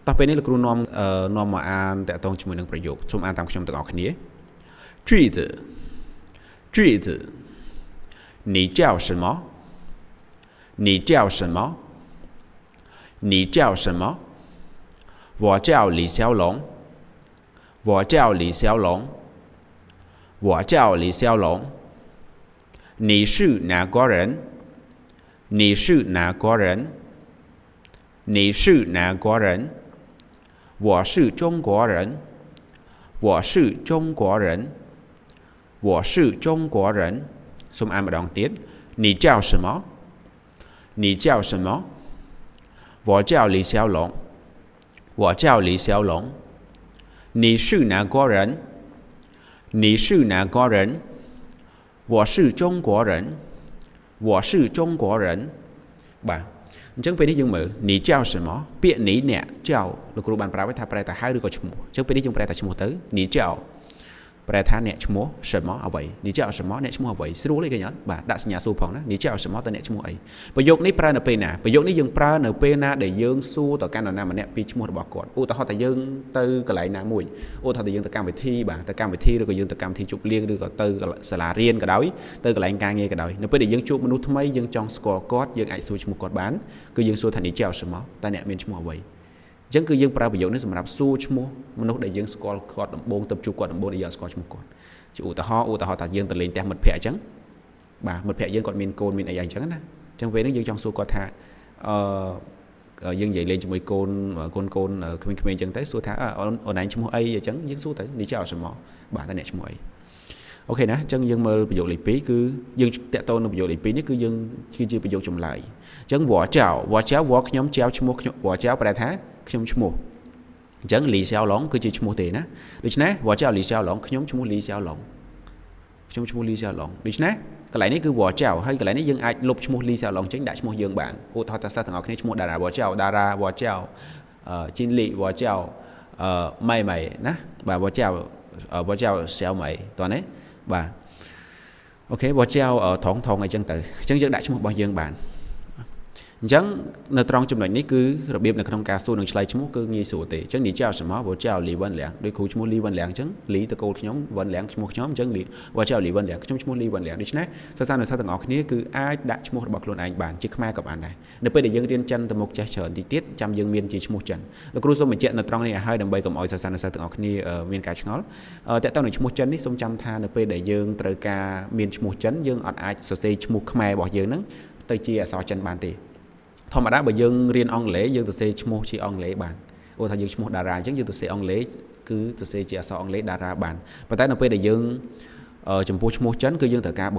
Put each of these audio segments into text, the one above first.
តោះពេលនេះលោកគ្រូនាំនាំមកអានតាក់ទងជាមួយនឹងប្រយោគសូមអានតាមខ្ញុំទាំងអស់គ្នា句子句子你叫什么你叫什么你叫什么我叫李小龙我叫李小龙我叫李小龙你是哪国人你是哪国人你是哪国人我是中国人我是中国人我是中国人សូមអានម្ដងទៀត你叫什么你叫什么我叫李小龙我叫李小龙你是哪国人你是哪国人我是中国人我是中国人បាទអញ្ចឹងពេលនេះយើងមើល你叫什么ពាក្យនេះអ្នកចៅលោកគ្រូបានប្រាប់ថាប្រែថាហៅឬក៏ឈ្មោះអញ្ចឹងពេលនេះយើងប្រែថាឈ្មោះទៅ你叫ប្រែថាអ្នកឈ្មោះ什么អ្វី你叫什么អ្នកឈ្មោះអ្វីស្រួលទេឃើញអត់បាទដាក់សញ្ញាសួរផងណា你叫什么តើអ្នកឈ្មោះអីប្រយោគនេះប្រើនៅពេលណាប្រយោគនេះយើងប្រើនៅពេលណាដែលយើងសួរទៅកាន់នរណាម្នាក់ពីឈ្មោះរបស់គាត់ឧទាហរណ៍ថាយើងទៅកន្លែងណាមួយឧទាហរណ៍ថាយើងទៅកម្មវិធីបាទទៅកម្មវិធីឬក៏យើងទៅកម្មវិធីជប់លៀងឬក៏ទៅសាលារៀនក៏ដោយទៅកន្លែងការងារក៏ដោយនៅពេលដែលយើងជួបមនុស្សថ្មីយើងចង់ស្គាល់គាត់យើងអាចសួរឈ្មោះគាត់បានគឺយើងសួរថា你叫什么តើអ្នកមានឈ្មោះអ្វីអញ្ចឹងគឺយើងប្រើប្រយោគនេះសម្រាប់សួរឈ្មោះមនុស្សដែលយើងស្គាល់គាត់ដំបូងទៅជួបគាត់ដំបូងដែលយើងស្គាល់ឈ្មោះគាត់ជាឧទាហរណ៍ឧទាហរណ៍ថាយើងទៅលេងផ្ទះមិត្តភ័ក្តិអញ្ចឹងបាទមិត្តភ័ក្តិយើងគាត់មានកូនមានអីអញ្ចឹងណាអញ្ចឹងពេលហ្នឹងយើងចង់សួរគាត់ថាអឺយើងនិយាយលេងជាមួយកូនកូនកូនក្មេងៗអញ្ចឹងទៅសួរថាអូនឯងឈ្មោះអីអញ្ចឹងយើងសួរទៅនេះចោល什么បាទតើអ្នកឈ្មោះអីOK ណាអញ្ចឹងយើងមើលប្រយោគលេខ2គឺយើងតាក់ទងនឹងប្រយោគលេខ2នេះគឺយើងគឺជាប្រយោគចម្លើយអញ្ចឹង我叫我叫我ខ្ញុំចៅឈ្មោះខ្ញុំ我叫ប្រែថាខ្ញុំឈ្មោះអញ្ចឹងលីសៀវឡុងគឺជាឈ្មោះទេណាដូច្នេះ我叫李小龙ខ្ញុំឈ្មោះលីសៀវឡុងខ្ញុំឈ្មោះលីសៀវឡុងដូច្នេះកន្លែងនេះគឺ我叫ហើយកន្លែងនេះយើងអាចលុបឈ្មោះលីសៀវឡុងចេញដាក់ឈ្មោះយើងបានឧទាហរណ៍ថាសិស្សទាំងអស់គ្នាឈ្មោះតារា我叫តារា我叫ជីនលី我叫អឺម៉ៃម៉ៃណាបាទ我叫我叫小美តោះណាបាទ OK 我叫ថងថងអីចឹងទៅអញ្ចឹងយើងដាក់ឈ្មោះរបស់យើងបានអញ្ចឹងនៅត្រង់ចំណុចនេះគឺរបៀបនៅក្នុងការសួរនិងឆ្លើយឈ្មោះគឺងាយស្រួលទេអញ្ចឹង你叫什么我叫李文良ដូចគ្រូឈ្មោះលីវិនលៀងអញ្ចឹងលីតកូលខ្ញុំវិនលៀងឈ្មោះខ្ញុំអញ្ចឹងលី我叫李文良ខ្ញុំឈ្មោះលីវិនលៀងដូច្នេះសិស្សានុសិស្សទាំងអស់គ្នាគឺអាចដាក់ឈ្មោះរបស់ខ្លួនឯងបានជាខ្មែរក៏បានដែរនៅពេលដែលយើងរៀនចិនទៅមុខចេះច្រើនតិចទៀតចាំយើងមានជាឈ្មោះចិនលោកគ្រូសូមបញ្ជាក់នៅត្រង់នេះឲ្យហើយដើម្បីកុំឲ្យសិស្សានុសិស្សទាំងអស់គ្នាមានការឆ្ងល់តើតើនឹងឈ្មោះចិននេះសូមចាំថានៅពេលដែលយើងត្រូវការមានឈ្មោះចិនយើងអត់អាចសរសេរឈ្មោះខ្មែររបស់យើងហ្នឹងទៅជាអក្សរចិនបានទេធម្មតាបើយើងរៀនអង់គ្លេសយើងទៅសេឈ្មោះជាអង់គ្លេសបានឧទាហរណ៍យើងឈ្មោះតារាអញ្ចឹងយើងទៅសេអង់គ្លេសគឺទៅសេជាអក្សរអង់គ្លេសតារាបានប៉ុន្តែនៅពេលដែលយើងចំពោះឈ្មោះចិនគឺយើងត្រូវការ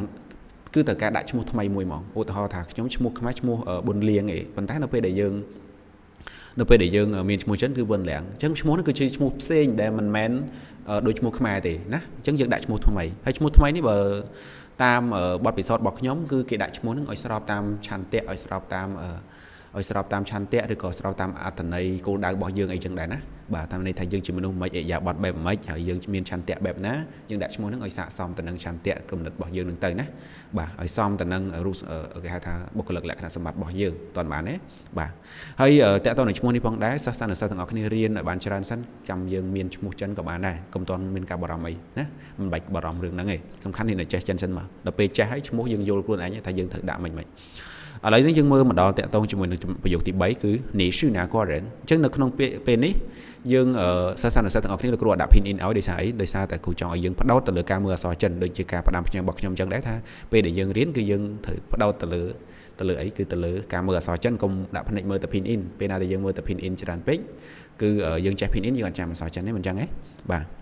គឺត្រូវការដាក់ឈ្មោះថ្មីមួយហ្មងឧទាហរណ៍ថាខ្ញុំឈ្មោះខ្មែរឈ្មោះប៊ុនលៀងឯងប៉ុន្តែនៅពេលដែលយើងមានឈ្មោះចិនគឺវិនលៀងអញ្ចឹងឈ្មោះនោះគឺជាឈ្មោះផ្សេងដែលមិនមែនដូចឈ្មោះខ្មែរទេណាអញ្ចឹងយើងដាក់ឈ្មោះថ្មីហើយឈ្មោះថ្មីនេះបើតាមបទពិសោធន៍របស់ខ្ញុំគឺគេដាក់ឈ្មោះហ្នឹងឲ្យស្របតាមឆន្ទៈឲ្យស្របតាមឆន្ទៈឬក៏ស្របតាមអត្ថន័យគោលដៅរបស់យើងអីចឹងដែរណាបាទតាមន័យថាយើងជាមនុស្សមិនអិយាប័ត្របែបម៉េចហើយយើងមានឆន្ទៈបែបណាយើងដាក់ឈ្មោះហ្នឹងឲ្យស័ក្តិសមទៅនឹងឆន្ទៈគំនិតរបស់យើងនឹងទៅណាបាទឲ្យសមទៅនឹងរូបគេហៅថាបុគ្គលិកលក្ខណៈសម្បត្តិរបស់យើងតន់បានទេបាទហើយតើតើនឹងឈ្មោះនេះផងដែរសិស្សានុសិស្សទាំងអស់គ្នារៀនឲ្យបានច្រើនសិនចាំយើងមានឈ្មោះចិនក៏បានដែរកុំតន់មានការបារម្ភអីណាមិនបាច់បារម្ភរឿងហ្នឹងទេសំខាន់នេះនៅចេះចិនសិនមកដល់ពេលចេះហើយឈ្មោះយើងយល់ខ្លួនឯងថាយើងត្រូវដាក់មិនមិនឥឡូវនេះយើងមើលមកដល់តាក់ទងជាមួយនឹងប្រយោគទី3គឺ你是哪国人អញ្ចឹងនៅក្នុងពេលនេះយើងសិស្សានុសិស្សទាំងអស់គ្នាលោកគ្រូដាក់ pinyin ឲ្យដោយសារអីដោយសារតែគ្រូចង់ឲ្យយើងផ្ដោតទៅលើការមើលអក្សរចិនដូចជាការផ្ដាំផ្ញើរបស់ខ្ញុំអញ្ចឹងដែរថាពេលដែលយើងរៀនគឺយើងត្រូវផ្ដោតទៅលើអីគឺទៅលើការមើលអក្សរចិនកុំដាក់ភ្នែកមើលតែ pinyin ពេលណាដែលយើងមើលតែ pinyin ច្រើនពេកគឺយើងចេះ pinyin យើងអត់ចាំអក្សរចិនទេមិនអញ្ចឹងទេបាទ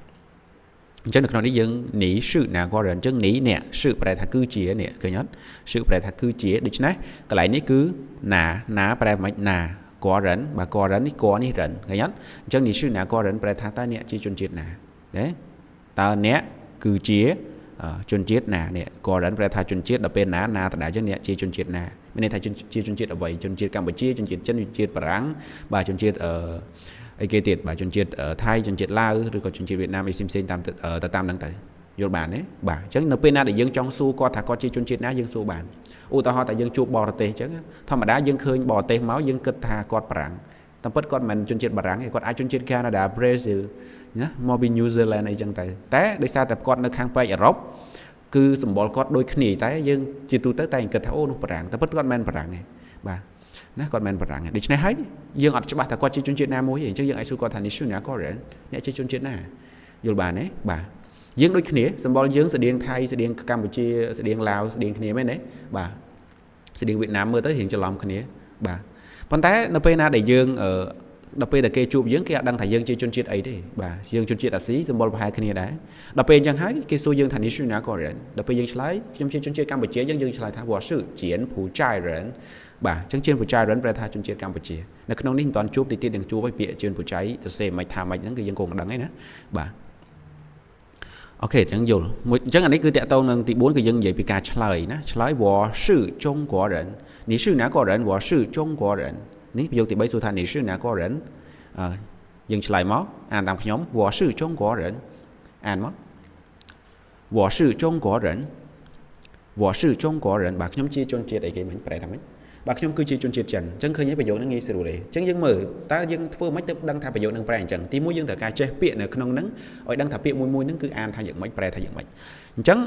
អញ្ចឹងនៅក្នុងនេះយើង你是哪国人អញ្ចឹង你អ្នក是ប្រែថាគឺជានេះឃើញអត់是ប្រែថាគឺជាដូច្នេះកន្លែងនេះគឺ哪哪ប្រែមិន哪国人បាទ国人នេះ国នេះ人ឃើញអត់អញ្ចឹង你是哪国人ប្រែថាតើអ្នកជាជនជាតិណាណាតើអ្នកគឺជាជនជាតិណានេះ国人ប្រែថាជនជាតិដល់ពេលណាណាដដែលអញ្ចឹងអ្នកជាជនជាតិណាមានន័យថាជាជនជាតិអ្វីជនជាតិកម្ពុជាជនជាតិចិនជនជាតិបារាំងបាទជនជាតិអឺអីគេទៀតបាទជនជាតិថៃជនជាតិឡាវឬក៏ជនជាតិវៀតណាមអីផ្សេងៗតាមទៅតាមហ្នឹងទៅយល់បានទេបាទអញ្ចឹងនៅពេលណាដែលយើងចង់សួរគាត់ថាគាត់ជាជនជាតិណាយើងសួរបានឧទាហរណ៍តែយើងជួបបរទេសអញ្ចឹងធម្មតាយើងឃើញបរទេសមកយើងគិតថាគាត់បារាំង តាមពិតគាត់មិនមែនជនជាតិបារាំងទេគាត់អាចជនជាតិកាណាដាប្រេស៊ីលណាមកពី New Zealand អីចឹងទៅតែដោយសារតែគាត់នៅខាងប៉ែកអឺរ៉ុបគឺសម្បុរគាត់ដូចគ្នាតែយើងជាទូទៅតែគិតថាអូនោះបារាំងតែពិតគាត់មិនមែនបារាំងទេបាទណាគាត់មិនមែនបារាំងទេដូច្នេះហើយយើងអត់ច្បាស់ថាគាត់ជាជនជាតិណាមួយទេអញ្ចឹងយើងអាចសួរគាត់ថា 你是哪国人 អ្នកជាជនជាតិណាយល់បានទេបាទយើងដូចគ្នាសម្បុរយើងស្តៀងថៃស្តៀងកម្ពុជាស្តៀងឡាវស្តៀងគ្នាមែនទេបាទស្តៀងវៀតណាមមើលទៅរៀងច្រឡំគ្នាបាទប៉ុន្តែនៅពេលណាដែលយើងដល់ពេលដែលគេជួបយើងគេអត់ដឹងថាយើងជាជនជាតិអីទេបាទយើងជនជាតិអាស៊ីសម្បុរប្រហែលគ្នាដែរដល់ពេលអញ្ចឹងហើយគេសួរយើងថា 你是哪国人 ដល់ពេលយើងឆ្លើយខ្ញុំជាជនជាតិកម្ពុជាយើងឆ្លើយថា我是柬埔寨人បាទអញ្ចឹង柬埔寨人ប្រែថាជនជាតិកម្ពុជានៅក្នុងនេះមិនទាន់ជួបតិចទៀតនឹងជួបឲ្យពាក្យ柬埔寨សរសេរមិនថាមិនហ្នឹងគឺយើងគង់ដឹងឯណាបាទ OK អញ្ចឹងយល់មួយអញ្ចឹងអានេះគឺតកតងនឹងទី4គឺយើងនិយាយពីការឆ្លើយណាឆ្លើយ我是中国人你是哪国人我是中国人នេះប្រយោគទី3សួរថា你是哪国人អឺយើងឆ្លើយមកអានតាមខ្ញុំ我是中国人អានមក我是中国人我是中国人បាទខ្ញុំជាជនជាតិអីគេមិញប្រែថាម៉េចបាទខ្ញុំគឺជាជនជាតិចិនអញ្ចឹងឃើញប្រយោគហ្នឹងងាយស្រួលទេអញ្ចឹងយើងមើលតើយើងធ្វើម៉េចទៅដឹងថាប្រយោគហ្នឹងប្រែអញ្ចឹងទីមួយយើងត្រូវការចេះពាក្យនៅក្នុងហ្នឹងឲ្យដឹងថាពាក្យមួយមួយហ្នឹងគឺអានថាយ៉ាងម៉េចប្រែថាយ៉ាងម៉េចអញ្ចឹង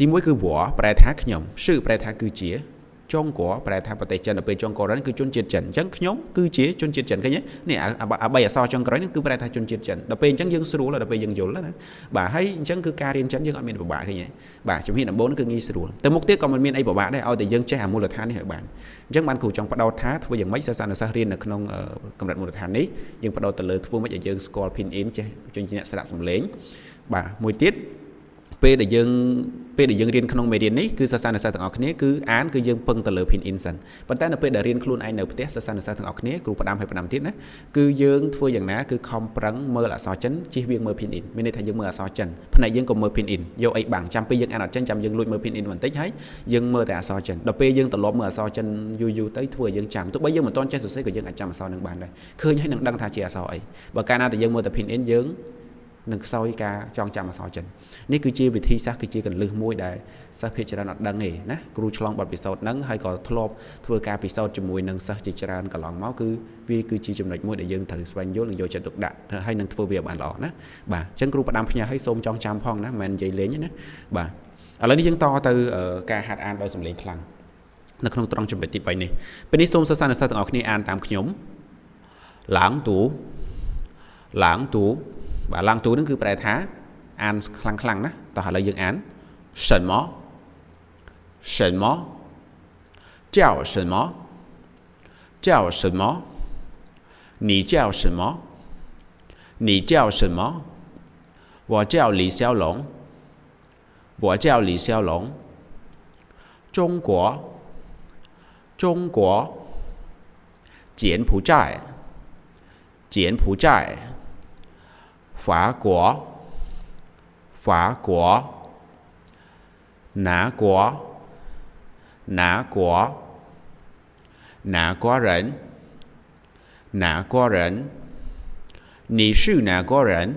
ទីមួយគឺ 我 ប្រែថាខ្ញុំ 是 ប្រែថាគឺជា 中国 ប្រែថាប្រទេសចិនដល់ពេល 中国人 គឺជនជាតិចិនអញ្ចឹងខ្ញុំគឺជាជនជាតិចិនឃើញទេនេះអាបីអក្សរចុងក្រោយនេះគឺប្រែថាជនជាតិចិនដល់ពេលអញ្ចឹងយើងស្រួលដល់ពេលយើងយល់ណាបាទហើយអញ្ចឹងគឺការរៀនចិនយើងអត់មានពិបាកឃើញទេបាទជំហានដំបូងគឺងាយស្រួលទៅមុខទៀតក៏មិនមានអីពិបាកដែរឲ្យតែយើងចេះអាមូលដ្ឋាននេះឲ្យបានអញ្ចឹងបានគ្រូចង់ផ្ដោតថាធ្វើយ៉ាងម៉េចសិស្សានុសិស្សរៀននៅក្នុងកម្រិតមូលដ្ឋាននេះយើងផ្ដោតទៅលើធ្វើម៉េចឲ្យយើងស្គាល់ pinyin ចេះជនជាអ្នកស្ដាប់សំឡេងបាទមួយទៀតពេលដែលយើងរៀនក្នុងមេរៀននេះគឺសិស្សានុសិស្សទាំងអស់គ្នាគឺអានគឺយើងពឹងទៅលើ pinyin សិនប៉ុន្តែនៅពេលដែលរៀនខ្លួនឯងនៅផ្ទះសិស្សានុសិស្សទាំងអស់គ្នាគ្រូផ្ដាំឲ្យផ្ដាំទៀតណាគឺយើងធ្វើយ៉ាងណាគឺខំប្រឹងមើលអក្សរចិនជៀសវាងមើល pinyin មានន័យថាយើងមើលអក្សរចិនផ្នែកយើងក៏មើល pinyin យកអីបាំងចាំពេលយើងអានអត់ចិនចាំយើងលួចមើល pinyin បន្តិចហើយយើងមើលតែអក្សរចិនដល់ពេលយើងត្រឡប់មើលអក្សរចិនយូរយូរទៅធ្វើឲ្យយើងចាំទោះបីយើងមិនទាន់ចេះសរសេរក៏យើងអាចចាំអក្សរនឹងបានដែរឃើញហើយនឹងដឹងថាជាអក្សរអីបើកាលណាតែយើងមើលតែ pinyin យើងនឹងខ្សោយការចងចាំអក្សរចិននេះគឺជាវិធីសាស្ត្រគឺជាកលឹះមួយដែលសិស្សភាគច្រើនអត់ដឹងទេណាគ្រូឆ្លងបទពិសោធន៍ហ្នឹងហើយក៏ធ្លាប់ធ្វើការពិសោធន៍ជាមួយនឹងសិស្សជាច្រើនកន្លងមកគឺវាគឺជាចំណុចមួយដែលយើងត្រូវស្វែងយល់និងយកចិត្តទុកដាក់ហើយនឹងធ្វើវាបានល្អណាបាទអញ្ចឹងគ្រូផ្ដាំផ្ញើឲ្យសូមចងចាំផងណាមិនមែននិយាយលេងទេណាបាទឥឡូវនេះយើងតទៅការហាត់អានដោយសំឡេងខ្លាំងនៅក្នុងត្រង់ចំណុចទី3នេះពេលនេះសូមសិស្សានុសិស្សទាំងអស់គ្នាអានតាមខ្ញុំ朗读朗读បាទ 朗读 នឹងគឺប្រែថាអានខ្លាំងខ្លាំងណាតោះឥឡូវយើងអាន什么什么叫什么叫什么你叫什么你叫什么我叫李小龙我叫李小龙中国中国柬埔寨柬埔寨法国法国哪国哪国哪国人哪国人你是哪国人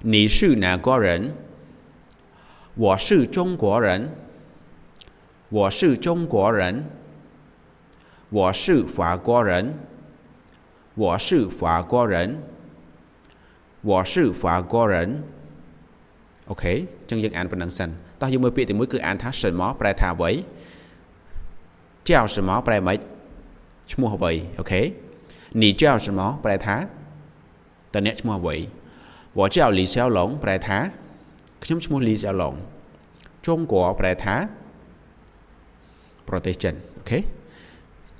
你是哪国人我是中国人我是中国人我是法国人我是法国人我是法国人 OK អញ្ចឹងយើងអានប៉ុណ្ណឹងសិនតោះយើងមើលពាក្យទី1គឺអានថា什么ប្រែថាអ្វី叫什么ប្រែម៉េចឈ្មោះអ្វី OK 你叫什么ប្រែថាតើអ្នកឈ្មោះអ្វី我叫李小龙ប្រែថាខ្ញុំឈ្មោះលី小龙中国ប្រែថាប្រទេសចិន OK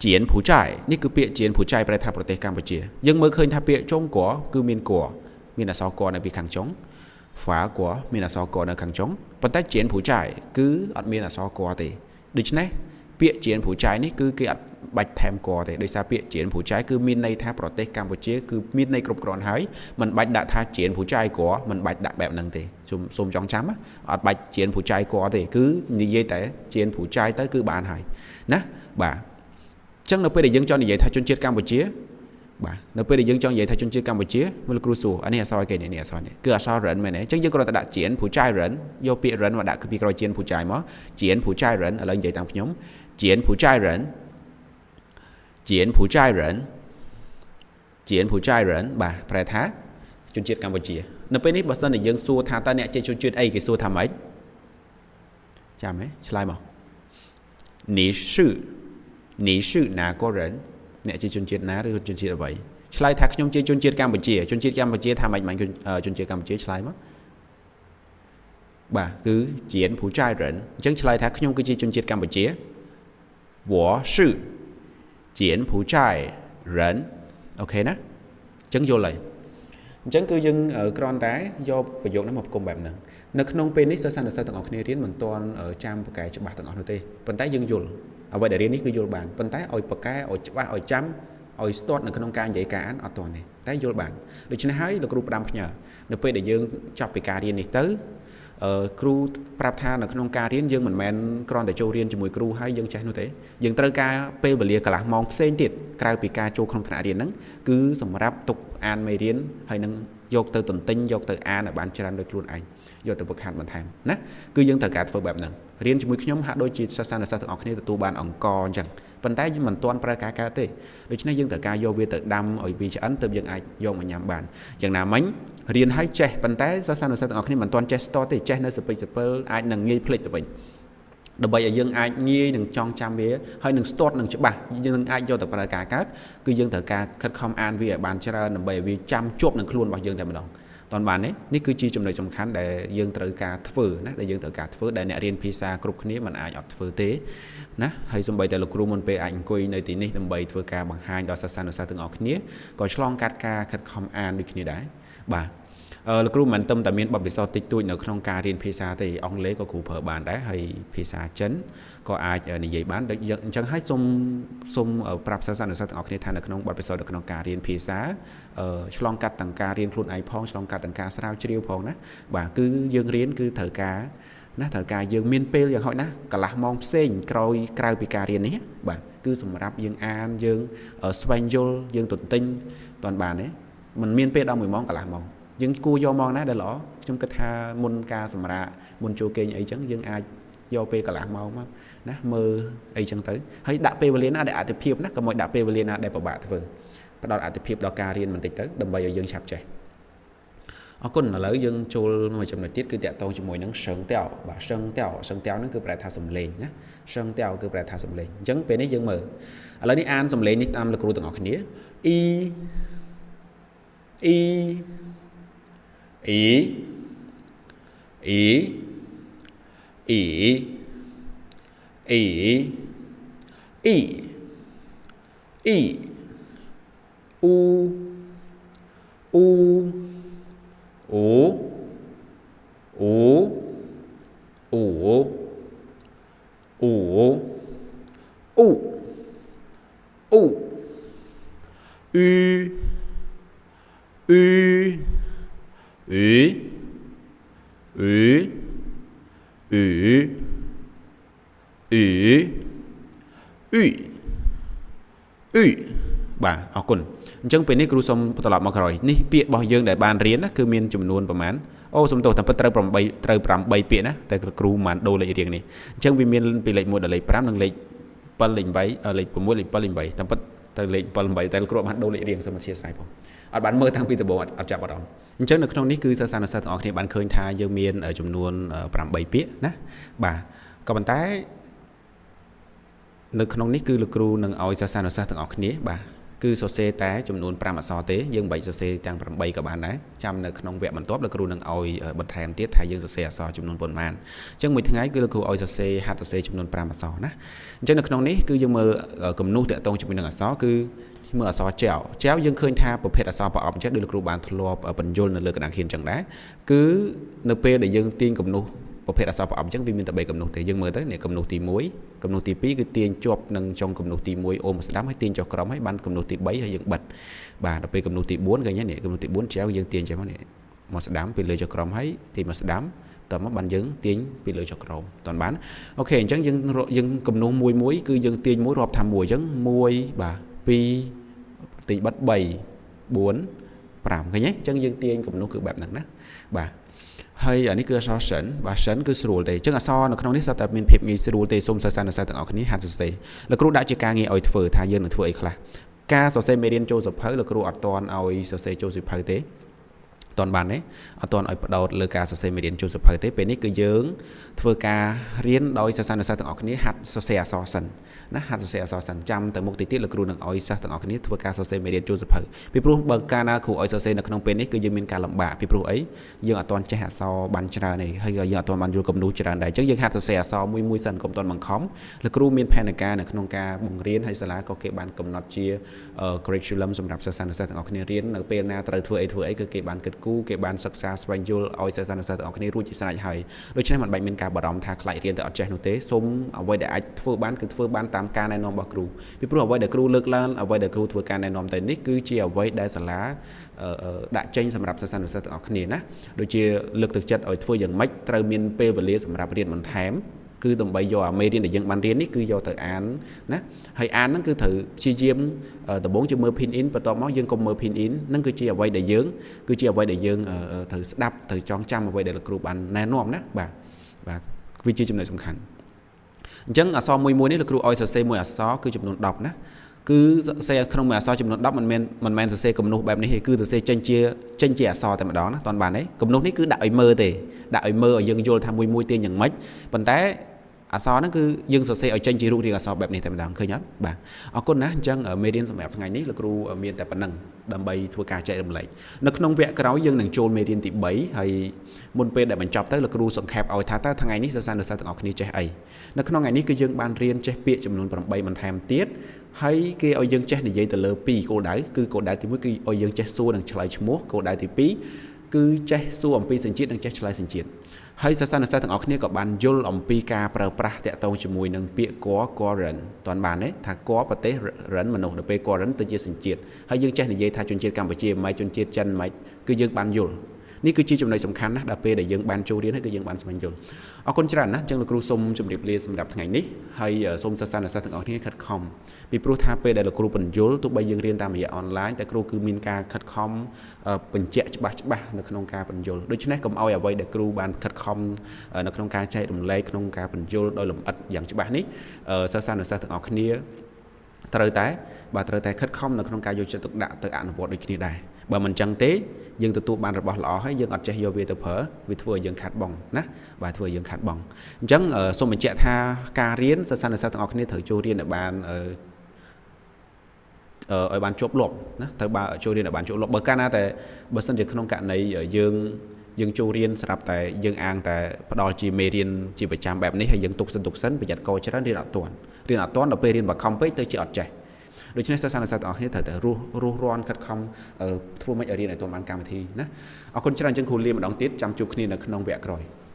柬埔寨នេះគឺពាក្យ柬埔寨ប្រែថាប្រទេសកម្ពុជាយើងមើលឃើញថាពាក្យ中国គឺមាន 国 មានអក្សរ 国 នៅពីខាងចុង法国 មានអក្សរ 国 នៅខាងចុងប៉ុន្តែ柬埔寨គឺអត់មានអក្សរ 国 ទេដូច្នេះពាក្យ柬埔寨នេះគឺគេអត់បាច់ថែម 国 ទេដោយសារពាក្យ柬埔寨គឺមានន័យថាប្រទេសកម្ពុជាគឺមានន័យគ្រប់គ្រាន់ហើយមិនបាច់ដាក់ថា柬埔寨 国 មិនបាច់ដាក់បែបហ្នឹងទេសូមសូមចងចាំអត់បាច់柬埔寨 国 ទេគឺនិយាយតែ柬埔寨ទៅគឺបានហើយណាបាទអញ្ចឹងនៅពេលដែលយើងចង់និយាយថាជនជាតិកម្ពុជាបាទនៅពេលដែលយើងចង់និយាយថាជនជាតិកម្ពុជាមើលគ្រូសួរអានេះអក្សរគេនេះនេះអក្សរនេះគឺអក្សរ 人 មែនទេអញ្ចឹងយើងគ្រាន់តែដាក់柬埔寨人យកពាក្យ 人 មកដាក់ពីក្រោយ柬埔寨មក柬埔寨人ឥឡូវនិយាយតាមខ្ញុំ柬埔寨人柬埔寨人柬埔寨人បាទប្រែថាជនជាតិកម្ពុជានៅពេលនេះបើសិនជាយើងសួរថាតើអ្នកជាជនជាតិអីគេសួរថាម៉េចចាំហ៎ឆ្លើយមក你是你是哪国人អ្នកជាជនជាតិណាឬជនជាតិអ្វីឆ្លើយថាខ្ញុំជាជនជាតិកម្ពុជាជនជាតិកម្ពុជាថាម៉េចម៉េចជនជាតិកម្ពុជាឆ្លើយមកបាទគឺ柬埔寨人អញ្ចឹងឆ្លើយថាខ្ញុំគឺជាជនជាតិកម្ពុជា我是柬埔寨人 OK ណាអញ្ចឹងយល់ហើយអញ្ចឹងគឺយើងគ្រាន់តែយកប្រយោគនេះមកផ្គុំបែបហ្នឹងនៅក្នុងពេលនេះសិស្សានុសិស្សទាំងអស់គ្នារៀនមិនទាន់ចាំប្រកែច្បាស់ទាំងអស់នោះទេប៉ុន្តែយើងយល់អ្វីដែលរៀននេះគឺយល់បានប៉ុន្តែឲ្យប្រកែឲ្យច្បាស់ឲ្យចាំឲ្យស្ទាត់នៅក្នុងការនិយាយការអានអត់ទាន់ទេតែយល់បានដូច្នេះហើយលោកគ្រូផ្ដាំផ្ញើនៅពេលដែលយើងចប់ពីការរៀននេះទៅគ្រូប្រាប់ថានៅក្នុងការរៀនយើងមិនមែនគ្រាន់តែចូលរៀនជាមួយគ្រូហើយយើងចេះនោះទេយើងត្រូវការពេលវេលាកន្លះម៉ោងផ្សេងទៀតក្រៅពីការចូលក្នុងថ្នាក់រៀនហ្នឹងគឺសម្រាប់ទុកអានមេរៀនហើយនឹងយកទៅទន្ទិញយកទៅអានឲ្យបានច្រើនដោយខ្លួនឯងយកទៅហ្វឹកហាត់បន្ថែមណាគឺយើងត្រូវការធ្វើបែបហ្នឹងរៀនជាមួយខ្ញុំហាក់ដូចជាសិស្សានុសិស្សទាំងអស់គ្នាទទួលបានអង្គអញ្ចឹងប៉ុន្តែយើងមិនទាន់ប្រើការកើតទេដូច្នេះយើងត្រូវការយកវាទៅដាំឲ្យវាឆ្អិនទើបយើងអាចយកមកញ៉ាំបានយ៉ាងណាមិញរៀនឲ្យចេះប៉ុន្តែសិស្សានុសិស្សទាំងអស់គ្នាមិនទាន់ចេះស្ទាត់ទេចេះនៅសពិចសពិលអាចនឹងងាយភ្លេចទៅវិញដើម្បីឲ្យយើងអាចងាយនឹងចងចាំវាហើយនឹងស្ទាត់នឹងច្បាស់យើងនឹងអាចយកទៅប្រើការកើតគឺយើងត្រូវការខិតខំអានវាឲ្យបានច្រើនដើម្បីឲ្យវាចាំជាប់នឹងខ្លួនរបស់យើងតែម្ដងតន់បានទេនេះគឺជាចំណុចសំខាន់ដែលយើងត្រូវការធ្វើណាដែលយើងត្រូវការធ្វើដែលអ្នករៀនភាសាគ្រប់គ្នាមិនអាចអត់ធ្វើទេណាហើយសូម្បីតែលោកគ្រូមុនពេលអាចអង្គុយនៅទីនេះដើម្បីធ្វើការបង្ហាញដល់សិស្សានុសិស្សទាំងអស់គ្នាក៏ឆ្លងកាត់ការខិតខំអានដូចគ្នាដែរបាទលោកគ្រូមិនត្រឹមតែមានបទពិសោធន៍តិចតួចនៅក្នុងការរៀនភាសាទេអង់គ្លេសក៏គ្រូប្រើបានដែរហើយភាសាចិនក៏អាចនិយាយបានដូចអញ្ចឹងហើយសូមសូមប្រាប់សិស្សានុសិស្សទាំងអស់គ្នាថានៅក្នុងបទពិសោធន៍នៅក្នុងការរៀនភាសាឆ្លងកាត់ទាំងការរៀនខ្លួនឯងផងឆ្លងកាត់ទាំងការស្រាវជ្រាវផងណាបាទគឺយើងរៀនគឺត្រូវការណាត្រូវការយើងមានពេលយ៉ាងហោចណាស់កន្លះម៉ោងផ្សេងក្រោយក្រៅពីការរៀននេះបាទគឺសម្រាប់យើងអានយើងស្វែងយល់យើងទន្ទិញតន់បានទេมันមានពេលដល់1ម៉ោងកន្លះម៉ោងយើងគួរយកម៉ោងណាដែលល្អខ្ញុំគិតថាមុនការសម្រាកមុនចូលគេងអីចឹងយើងអាចយកពេលកន្លះម៉ោងមកណាមើលអីចឹងទៅហើយដាក់ពេលវេលាណាដែលអតិភិបណាកុំឲ្យដាក់ពេលវេលាណាដែលពិបាកធ្វើផ្ដល់អតិភិបដល់ការរៀនបន្តិចទៅដើម្បីឲ្យយើងឆាប់ចេះអរគុណឥឡូវយើងចូលមួយចំណុចទៀតគឺតាក់ទងជាមួយនឹង声调បាទ声调声调ហ្នឹងគឺប្រែថាសំឡេងណា声调គឺប្រែថាសំឡេងអញ្ចឹងពេលនេះយើងមើលឥឡូវនេះអានសំឡេងនេះតាមលោកគ្រូទាំងអស់គ្នាអ៊ីអ៊ីអ៊ីអ៊ីអ៊ីអ៊ីអ៊ីអ៊ីអ៊ូអ៊ូអូអូអូអូអូអូអ៊ឺអ៊ឺអ៊ឺអ៊ឺអ៊ឺអ៊ឺអ៊ឺអ៊ឺបាទអរគុណអញ្ចឹងពេលនេះគ្រូសូមត្រឡប់មកក្រោយនេះពាក្យរបស់យើងដែលបានរៀនណាគឺមានចំនួនប្រមាណអូសំទោសតែពិតត្រូវ8ត្រូវ8ពាក្យណាតែគ្រូមិនបានដូរលេខរៀងនេះអញ្ចឹងវាមានពីលេខ1ដល់លេខ5និងលេខ7លេខ8លេខ6លេខ7លេខ8តែពិតត្រូវលេខ7 8តែគ្រូបានដូរលេខរៀងសូមអធ្យាស្រ័យផងអត់បានមើលតាំងពីដំបូងអត់ចាប់អារម្មណ៍អញ្ចឹងនៅក្នុងនេះគឺសិស្សានុសិស្សទាំងអស់គ្នាបានឃើញថាយើងមានចំនួន8ពាក្យណាបាទក៏ប៉ុន្តែនៅក្នុងនេះគឺលោកគ្រូនឹងឲ្យសិស្សានុសិស្សទាំងអស់គ្នាបាទគឺសរសេរតែចំនួន5អក្សរទេយើងមិនបាច់សរសេរទាំង8ក៏បានដែរចាំនៅក្នុងវគ្គបន្ទាប់លោកគ្រូនឹងឲ្យបន្ថែមទៀតថាយើងសរសេរអក្សរចំនួនប៉ុន្មានអញ្ចឹងមួយថ្ងៃគឺលោកគ្រូឲ្យសរសេរហាត់សរសេរចំនួន5អក្សរណាអញ្ចឹងនៅក្នុងនេះគឺយើងមើលគំនូសតាក់ទងជាមួយនឹងអក្សរគឺមើលអក្សរចែវចែវយើងឃើញថាប្រភេទអក្សរប្រអប់អញ្ចឹងដូចលោកគ្រូបានធ្លាប់បញ្យល់នៅលើក្តារខៀនអញ្ចឹងដែរគឺនៅពេលដែលយើងទាញគំនូសប្រភេទអក្សរប្រអប់អញ្ចឹងវាមានតែ3គំនូសទេយើងមើលទៅនេះគំនូសទី1គំនូសទី2គឺទាញជាប់នឹងចុងគំនូសទី1អូមស្ដាំហើយទាញចុះក្រោមហើយបានគំនូសទី3ហើយយើងបិទបាទដល់ពេលគំនូសទី4ឃើញទេនេះគំនូសទី4ចែវយើងទាញចេះមកនេះមកស្ដាំពីលើចុះក្រោមហើយទាញមកស្ដាំតមកបានយើងទាញពីលើចុះក្រោមតបាន OK អញ្ចឹងយើងយើងគំនូសមួយមួយគឺយើងទាញមួយរាប់ថាមួយអញ្ចឹង1បាទ2ទាញបិទ3 4 5ឃើញទេអញ្ចឹងយើងទាញគំនូសគឺបែបហ្នឹងណាបាទហើយអានេះគឺអក្សរសិនបាទសិនគឺស្រួលទេអញ្ចឹងអក្សរនៅក្នុងនេះសុទ្ធតែមានភាពងាយស្រួលទេសូមសិស្សានុសិស្សទាំងអស់គ្នាហាត់សរសេរលោកគ្រូដាក់ជាការងារឲ្យធ្វើថាយើងនឹងធ្វើអីខ្លះ ការសរសេរមេរៀនចូលសៀវភៅលោកគ្រូអត់ទាន់ឲ្យសរសេរចូលសៀវភៅទេអត់ទាន់បានទេអត់ទាន់ឲ្យផ្ដោតលើការសរសេរមេរៀនចូលសៀវភៅទេពេលនេះគឺយើងធ្វើការរៀនដោយសិស្សានុសិស្សទាំងអស់គ្នាហាត់សរសេរអក្សរសិនណាហាត់សរសេរអក្សរសិនចាំទៅមុខតិចទៀតលោកគ្រូនឹងឲ្យសិស្សទាំងអស់គ្នាធ្វើការសរសេរមេរៀនចូលសៀវភៅពីព្រោះបើកាលណាគ្រូឲ្យសរសេរនៅក្នុងពេលនេះគឺយើងមានការលំបាកពីព្រោះអីយើងអត់ទាន់ចេះអក្សរបានច្រើនទេហើយក៏យើងអត់ទាន់បានយល់គំនូសច្រើនដែរអញ្ចឹងយើងហាត់សរសេរអក្សរមួយមួយសិនកុំទាន់បង្ខំលោកគ្រូមានផែនការនៅក្នុងការបង្រៀនហើយសាលាក៏គេបានកំណត់ជា curriculum សម្រាប់សិស្សានុសិស្សទាំងអស់គ្នារៀននៅពេលណាត្រូវធ្វើអីធ្វើអីគឺគេបានគិតគូរគេបានសិក្សាស្វែងយល់ឲ្យសិស្សានុសិស្សទាំងអស់គ្នារួចជាស្រេចហើយដូច្នេះមិនបាច់មានការបារម្ភថាខ្លាចរៀនទៅអត់ចេះនោះទេសូមអ្វីដែលអាចធ្វើបានគឺធ្វើបានតាមការណែនាំរបស់គ្រូពីព្រោះអ្វីដែលគ្រូលើកឡើងអ្វីដែលគ្រូធ្វើការណែនាំទៅនេះគឺជាអ្វីដែលសាលាដាក់ចេញសម្រាប់សិស្សានុសិស្សទាំងអស់គ្នាណាដូចជាលើកទឹកចិត្តឲ្យធ្វើយ៉ាងម៉េចត្រូវមានពេលវេលាសម្រាប់រៀនបន្ថែមគឺដើម្បីយកអាមេរៀនដែលយើងបានរៀននេះគឺយកទៅអានណាហើយអានហ្នឹងគឺត្រូវព្យាយាមដំបូងយើងមើល pinyin បន្ទាប់មកយើងកុំមើល pinyin ហ្នឹងគឺជាអ្វីដែលយើងគឺជាអ្វីដែលយើងត្រូវស្ដាប់ត្រូវចងចាំអ្វីដែលលោកគ្រូបានណែនាំណាបាទបាទវាជាចំណុចសំខាន់អញ្ចឹងអក្សរមួយមួយនេះលោកគ្រូឲ្យសរសេរមួយអក្សរគឺចំនួន10ណាគឺសរសេរក្នុងមួយអក្សរចំនួន10មិនមែនសរសេរគំនូសបែបនេះទេគឺសរសេរចេញជាអក្សរតែម្ដងណាតន់បានទេគំនូសនេះគឺដាក់ឲ្យមើលទេដាក់ឲ្យមើលឲ្យយើងយល់ថាមួយមួយទាញយ៉ាងម៉េចប៉ុន្តែអក្សរហ្នឹងគឺយើងសរសេរឲ្យចេញជារូបរាងអក្សរបែបនេះតែម្ដងឃើញអត់បាទអរគុណណាស់អញ្ចឹងមេរៀនសម្រាប់ថ្ងៃនេះលោកគ្រូមានតែប៉ុណ្ណឹងដើម្បីធ្វើការចែករំលែកនៅក្នុងវគ្គក្រោយយើងនឹងចូលមេរៀនទី3ហើយមុនពេលដែលបញ្ចប់ទៅលោកគ្រូសង្ខេបឲ្យថាតើថ្ងៃនេះសិស្សានុសិស្សទាំងអស់គ្នាចេះអីនៅក្នុងថ្ងៃនេះគឺយើងបានរៀនចេះពាក្យចំនួន8បន្ថែមទៀតហើយគេឲ្យយើងចេះនិយាយទៅលើ2គោលដៅគឺគោលដៅទី1គឺឲ្យយើងចេះសួរនិងឆ្លើយឈ្មោះគោលដៅទី2គឺចេះសួរអំពីសញ្ជាតិនិងចេះឆ្លើយសញ្ជាតិហើយសិស្សានុសិស្សទាំងអស់គ្នាក៏បានយល់អំពីការប្រើប្រាស់តាក់ទងជាមួយនឹងពាក្យ 国 国人 តាន់បានទេថា 国 ប្រទេស 人 មនុស្សដល់ពេល 国人 ទៅជាសញ្ជាតិហើយយើងចេះនិយាយថាជនជាតិកម្ពុជាមិនជនជាតិចិនមិនគឺយើងបានយល់នេះគឺជាចំណុចសំខាន់ណាស់ដល់ពេលដែលយើងបានចូលរៀនហើយគឺយើងបានស្វែងយល់អរគុណច្រើនណាស់អញ្ចឹងលោកគ្រូសូមជម្រាបលាសម្រាប់ថ្ងៃនេះហើយសូមសិស្សានុសិស្សទាំងអស់គ្នាខិតខំពីព្រោះថាពេលដែលលោកគ្រូពន្យល់ទោះបីយើងរៀនតាមរយៈអនឡាញតែគ្រូគឺមានការខិតខំបញ្ជាក់ច្បាស់ច្បាស់នៅក្នុងការពន្យល់ដូច្នេះកុំឲ្យអ្វីដែលគ្រូបានខិតខំនៅក្នុងការចែករំលែកក្នុងការពន្យល់ដោយលម្អិតយ៉ាងច្បាស់នេះសិស្សានុសិស្សទាំងអស់គ្នាត្រូវតែបាទត្រូវតែខិតខំនៅក្នុងការយកចិត្តទុកដាក់ទៅអនុវត្តដូចគ្នាដែរបើមិនចឹងទេយើងទទួលបានរបស់ល្អហើយយើងអត់ចេះយកវាទៅប្រើវាធ្វើឲ្យយើងខាត់បងណាបាទធ្វើឲ្យយើងខាត់បងអញ្ចឹងសូមបញ្ជាក់ថាការរៀនសិស្សានុសិស្សទាំងអស់គ្នាត្រូវចូលរៀនឲ្យបានឲ្យបានជាប់លាប់ណាត្រូវបើចូលរៀនឲ្យបានជាប់លាប់បើកាលណាតែបើសិនជាក្នុងករណីយើងចូលរៀនស្រាប់តែយើងអាងតែផ្ដល់ជាមេរៀនជាប្រចាំបែបនេះហើយយើងទុកសិនទុកសិនប្រយ័ត្នកច្រើនរៀនអត់ទាន់រៀនអត់ទាន់ដល់ពេលរៀនបខំពេកទៅជាអត់ចេះដូច្នេះសិស្សានុសិស្សទាំងអស់គ្នាត្រូវតែរស់រស់រាន់ខិតខំធ្វើម៉េចឲ្យរៀនឲ្យទាន់បានកម្មវិធីណាអរគុណច្រើនជាងគ្រូលាម្ដងទៀតចាំជួបគ្នានៅក្នុងវគ្គក្រោយ។